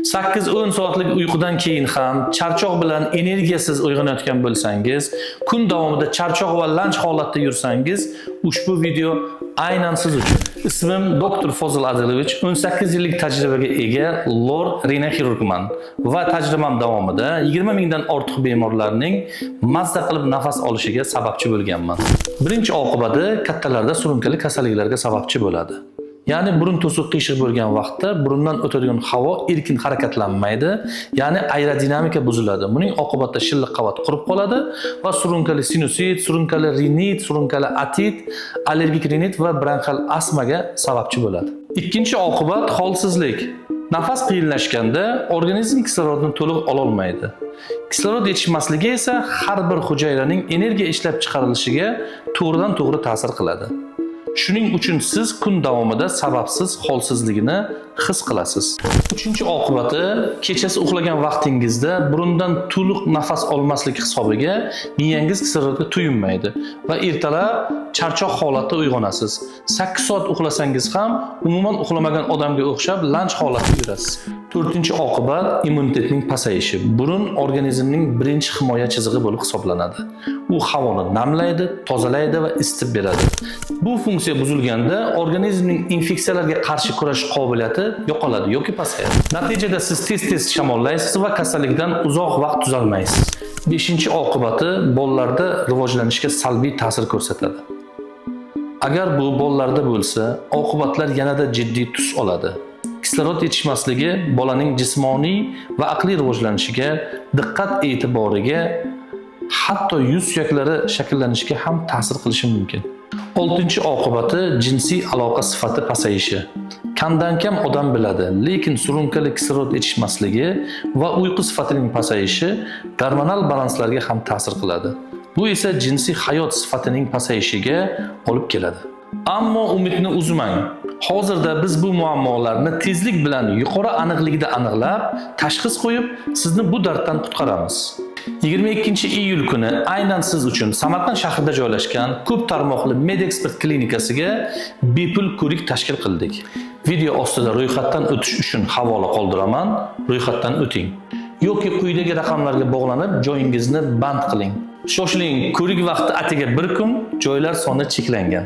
8-10 soatlik uyqudan keyin ham charchoq bilan energiyasiz uyg'onayotgan bo'lsangiz, kun davomida charchoq va lanj holatda yursangiz, ushbu video aynan siz uchun. Ismim doktor Fozil Adilovich, 18 yillik tajribaga ega lor rinoxirurgman va tajribam davomida 20 mingdan ortiq bemorlarning mazza qilib nafas olishiga sababchi bo'lganman. Birinchi oqibati kattalarda surunkali kasalliklarga sababchi bo'ladi. Ya'ni burun to'siq qiyshiq bo'lgan vaqtda burundan o'tadigan havo erkin harakatlanmaydi, ya'ni aerodinamika buziladi. Buning oqibatida shilliq qavat qurib qoladi va surunkali sinusit, surunkali rinit, surunkali otit, allergik rinit va bronxial astmaga sababchi bo'ladi. Ikkinchi oqibat holsizlik. Nafas qiyinlashganda organizm kislorodni to'liq ololmaydi. Kislorod yetishmasligi esa har bir hujayraning energiya ishlab chiqarilishiga to'g'ridan-to'g'ri ta'sir qiladi. Shuning uchun siz kun davomida sababsiz holsizligini his qilasiz. Uchinchi oqibati kechasi uxlagan vaqtingizda burundan to'liq nafas olmaslik hisobiga miyangiz kislorodga to'yinmaydi va ertalab charchoq holatda uyg'onasiz. 8 soat uxlasangiz ham umuman uxlamagan odamga o'xshab lanj holatda yurasiz. To'rtinchi oqibat immunitetning pasayishi. Burun organizmning birinchi himoya chizig'i bo'lib hisoblanadi. U havoni namlaydi, tozalaydi va isitib beradi. Bu funksiya buzilganda organizmning infeksiyalarga qarshi kurashish qobiliyati yo'qoladi yoki pasayadi. Natijada siz tez-tez shamollaysiz va kasallikdan uzoq vaqt tuzalmaysiz. Beshinchi oqibati bolalarda rivojlanishga salbiy ta'sir ko'rsatadi. Agar bu bolalarda bo'lsa, oqibatlar yanada jiddiy tus oladi. Kislorod yetishmasligi bolaning jismoniy va aqliy rivojlanishiga, diqqat e'tiboriga, hatto yuz suyaklari shakllanishiga ham ta'sir qilishi mumkin. Oltinchi oqibati jinsiy aloqa sifati pasayishi. Kamdan kam odam biladi, lekin surunkali kislorod yetishmasligi va uyqu sifatining pasayishi gormonal balanslarga ham ta'sir qiladi. Bu esa jinsiy hayot sifatining pasayishiga olib keladi. Ammo umidni uzmang. Hozirda biz bu muammolarni tezlik bilan yuqori aniqlikda aniqlab, tashxis qo'yib, sizni bu darddan qutqaramiz. 22-iyul kuni aynan siz uchun Samarqand shahrida joylashgan ko'p tarmoqli MedExpert klinikasiga bepul ko'rik tashkil qildik. Video ostida ro'yxatdan o'tish uchun havola qoldiraman, ro'yxatdan o'ting. Yoki quyidagi raqamlarga bog'lanib joyingizni band qiling. Shoshiling, ko'rik vaqti atigi bir kun, joylar soni cheklangan.